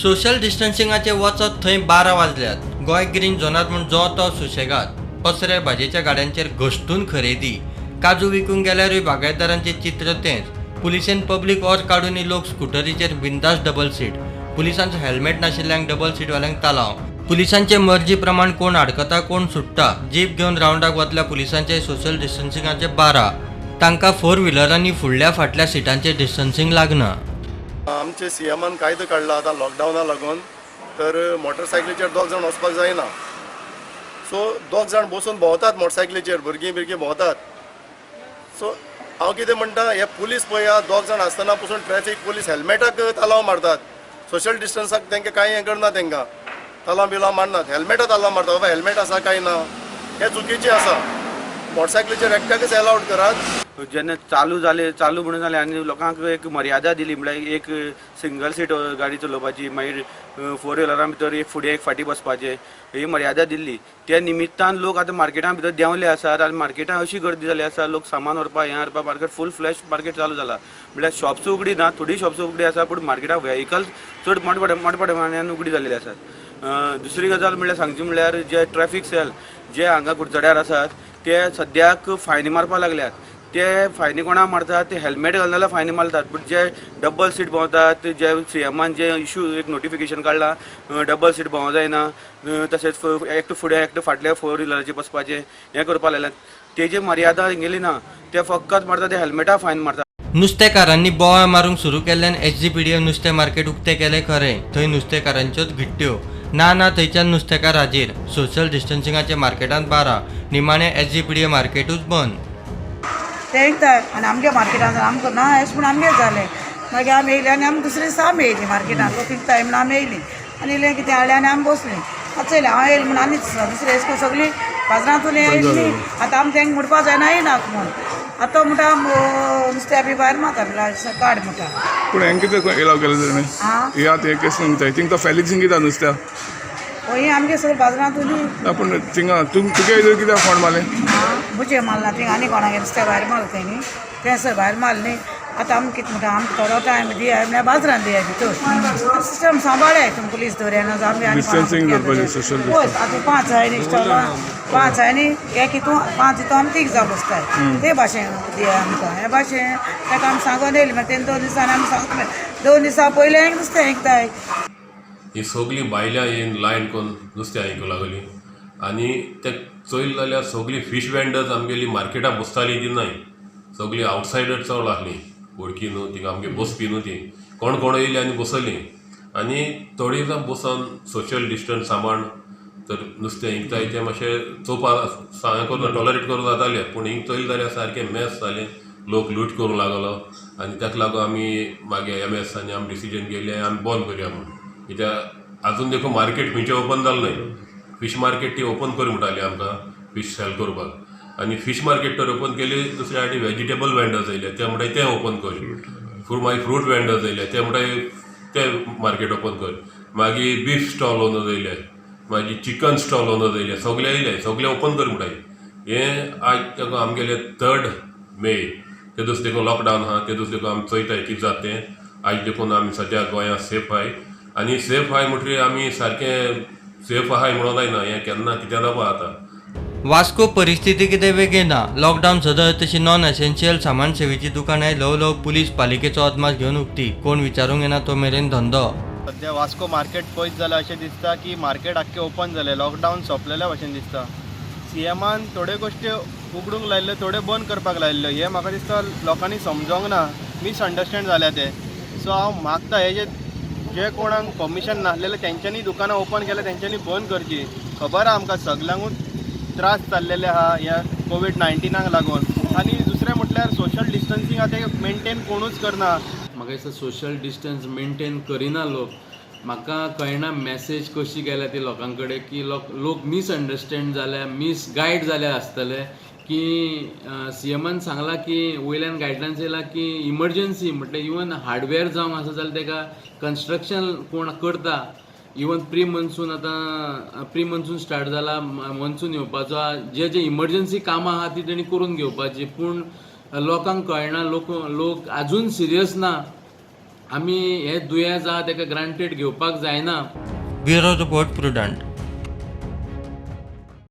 Social डिस्टन्सिंगाचे वचत थंय 12 वाजल्यात. गोंय ग्रीन झोनात म्हूण जो तो सुशेगाद. पसरे भाजयेच्या गाड्यांचेर घश्टून खरेदी. काजू विकूंक गेल्यारूय बागायतदारांचें चित्र तेंच. पुलिसेन पब्लीक ऑर काडूनय लोक स्कुटरीचेर बिंदास डबल सीट. पुलिसांचो हेल्मेट नाशिल्ल्यांक डबल सीटवाल्यांक तालांव. पुलिसांचे मर्जी प्रमाण कोण आडकता, कोण सुट्टा. जीप घेवन रावंडाक वतल्या पुलिसांचे सोशल डिस्टन्सिंगाचे 12. तांकां फोर व्हिलरांनी फुडल्या फाटल्या सिटांचेर डिस्टन्सिंग लागना. आमचे सी एमान कायदो काडला आतां लॉकडावना लागून, तर मोटरसायकलीचेर दोग जाण वचपाक जायना. सो दोग जाण बसून भोंवतात मोटरसायकलीचेर, भुरगीं बिरगीं भोंवतात. सो हांव कितें म्हणटा, हे पुलीस पळया, दोग जाण आसतना पसून ट्रॅफीक पुलीस हेल्मेटाक तालांव मारतात. सोशल डिस्टन्साक तांकां कांय हें करना, तांकां तालांव बिलांव मारनात, हेल्मेटा तालांव मारतात. बाबा हेल्मेट आसा काय ना, हें चुकीचें आसा. मोटरसायकलीचेर एकट्याकच एलावड करात. जेन्ना चालू जाले, चालू म्हणून जालें आनी लोकांक एक मर्यादा दिली, म्हळ्यार एक सिंगल सीट गाडी चलोवपाची, मागीर फोर व्हिलरा भितर एक फुडें एक फाटीं बसपाचें, ही मर्यादा दिल्ली. त्या निमित्तान लोक आतां मार्केटां भितर देंवले आसात आनी मार्केटान अशी गर्दी जाली आसा, लोक सामान व्हरपाक हें व्हरपाक, मार्केट फूल फ्लॅश मार्केट चालू जाला. म्हळ्यार शॉप्स उगडी ना, थोडी शॉप्स उगडी आसा, पूण मार्केटाक व्हेकल चड मोठ्या मोठ्या प्रमाणान उगडी जाल्ली आसात. दुसरी गजाल म्हणल्यार सांगची म्हणल्यार जे ट्रॅफीक सेल जे हांगा कुडचड्यार आसात ते सद्याक फायनी मारपाक लागल्यात. ते फायनी कोणाक मारतात? ते हेल्मेट घालना जाल्यार फायनी मारतात. पूण जे डबल सीट भोंवतात, जे सी एमान जे इशू एक नोटिफिकेशन काडला, डबल सीट भोंवो जायना, तशेंच एकटो फुडें एकटो फाटल्या फोर व्हिलराचेर बसपाचें हें करपाक लागल्यात, तेजी मर्यादा गेली ना. ते फकत मारता ते हेल्मेटा फायन मारतात. नुस्तेकारांनी बोवाळ मारूंक सुरू केल्ल्यान एच जी पी डी नुस्तें मार्केट उक्तें केलें खरें, थंय नुस्तेकारांच्योच घिट्ट्यो. ना ना थंयच्यान नुस्तेकार हाजीर. सोशल डिस्टन्सिंगाचे मार्केटांत 12. निमाणें एच जी पी डी मार्केटूच बंद. ते विकतात आनी आमगे मार्केटान आमकां ना अशें म्हूण आमगेर जालें. मागीर आमी येयली आनी आमी दुसरे दिसा आमी येयली मार्केटान, लोक विकताय म्हणून आमी येयली आनी इल्लें कितें हाडलें आनी आमी बसलीं. आतां चोयलें हांव येयलें म्हूण आनी दुसरे अशें करून सगळीं बाजारांतून येयली. आतां आमी तांकां म्हणपा जायना येयनाक म्हूण. आतां तो म्हणटा नुस्त्या बी भायर मारता म्हणल्यार काड म्हणटा. पूण हें कितें एलाव केलें तुमी? आं. हे आतां हें केस नुस्तें थिंगा तो फेलिक्स इंगिता नुस्त्या. हय, आमगे सगळीं बाजारांतून. ना, पूण थिंगा तूं तुगे हितून कित्याक फोंड मारलें? आं, बुजे मारला थिंगा आनी कोणागेर नुस्त्या भायर मारला तेणी, तें सर भायर मारलें न्ही. आतां आमी कितें म्हणटा, आमकां थोडो टायम दियाय म्हळ्यार बाजारान दियाय भितर, सिस्टम सांबाळाय तुमी, पुलीस दवरया ना आमी आनी. Distancing दवरपाचें, social. पळय आतां 5 आहाय न्ही स्टॉलां, 5 आहाय न्ही, एक हितून 5, हितून आमी तीग जावं बसताय, ते भाशेन दियाय आमकां. हे भाशेन ताका आमी सांगून येयली. मागीर तेन्ना 2 दिसांनी आमी सांगता, 2 दिसां पयलें नुस्तें विकताय. ही सगळीं बायलां येवन लायन करून नुस्तें आयकूंक लागली आनी ते चोयलें जाल्यार सगळीं फीश वेंडर्स आमगेली मार्केटाक बसतालीं ती न्हय, सगळीं आवटसायडर चड आसलीं, वळखी न्हू तिंगा आमगे बसपी न्हू ती. कोण कोण येयली आनी बसली आनी थोडीं जाण बसोन सोशल डिस्टन्स सांबाळून तर नुस्तें विकताय तें मातशें चोवपा हें करून टॉलरेट करूं जातालें. पूण हिंग चोयलें जाल्यार सारकें मॅस जालें, लोक लूट करूंक लागलो आनी ताका लागून आमी मागीर एम एस आनी आमी डिसिजन घेयलें आमी बंद करया म्हूण. कित्याक आजून देखून मार्केट खंयचें ओपन जालें न्हय. फीश मार्केट ती ओपन कर म्हणटाली आमकां फीश सेल करपाक आनी फीश मार्केट तर ओपन केली, दुसऱ्या फावटी वेजिटेबल वेंडर्स येयले, ते म्हणटाय तें ओपन कर. फ्रूट, मागीर फ्रूट वेंडर्स येयले, ते म्हणटाय ते मार्केट ओपन कर. मागीर बीफ स्टॉल ओनर्स येयले, मागीर चिकन स्टॉल ओनर्स येयले, सगळे येयले, सगळे ओपन कर म्हणटाय. हें आज तेका आमगेले 3 मे ते दीस देखून लॉकडावन आहा, ते दीस देखून आमी चोयताय कितें जाता तें. आयज देखून आमी सद्या गोंयांत सेफ आहाय आनी सेफ आहाय म्हणटकीर आमी सारकें सेफ आहाय म्हणून जायना, हें केन्ना कितें जावपा जाता. वास्को परिस्थिती कितें वेगळी ना. लॉकडावन सदळ तशी नॉन एसेन्शियल सामान सेवेची दुकानांय ल्हव ल्हव पुलीस पालिकेचो अदमास घेवन उक्ती. कोण विचारूंक येना तो मेरेन धंदो. सद्या वास्को मार्केट पयस जालां अशें दिसता की मार्केट आख्खें ओपन जालें, लॉकडावन सोंपलेल्या भशेन दिसता. सी एमान थोड्यो गोश्टी उगडूंक लायल्ल्यो, थोड्यो बंद करपाक लायल्ल्यो, हें म्हाका दिसता लोकांनी समजोंक ना, मिसअंडरस्टँड जाल्या ते. सो हांव मागता, हे जे जे कोणाक परमिशन नासलेलें तेंच्यांनी दुकानां ओपन केल्या तेंच्यांनी बंद करची. खबर आहा आमकां सगल्यांकूच त्रास जाल्लेले आहा ह्या कोवीड 19नाक लागून. आनी दुसरें म्हटल्यार सोशल डिस्टन्सींग आतां मेनटेन कोणूच करना. म्हाका दिसता सोशल डिस्टन्स मेनटेन करिना लोक. म्हाका कळना मॅसेज कशी गेल्या ती लोकां कडेन की लोक लोक मिसअंडरस्टँड जाल्या, मिसगायड जाल्या आसतले की सी एमान सांगलां की वयल्यान गायडलायन्स येयला की इमर्जन्सी म्हटल्यार इवन हार्डवेअर जावंक आसा जाल्यार ताका कन्स्ट्रक्शन कोण करता, इवन प्री मनसून, आतां प्री मनसून स्टार्ट जाला, मनसून येवपाचो आहा, जे जे इमर्जन्सी कामां आहा ती तेणी करून घेवपाची. पूण लोकांक कळना, लोक लोक आजून सिरियस ना. आमी हें दुयेंस आहा तेका ग्रांटेड घेवपाक जायना. Bureau report, Prudent.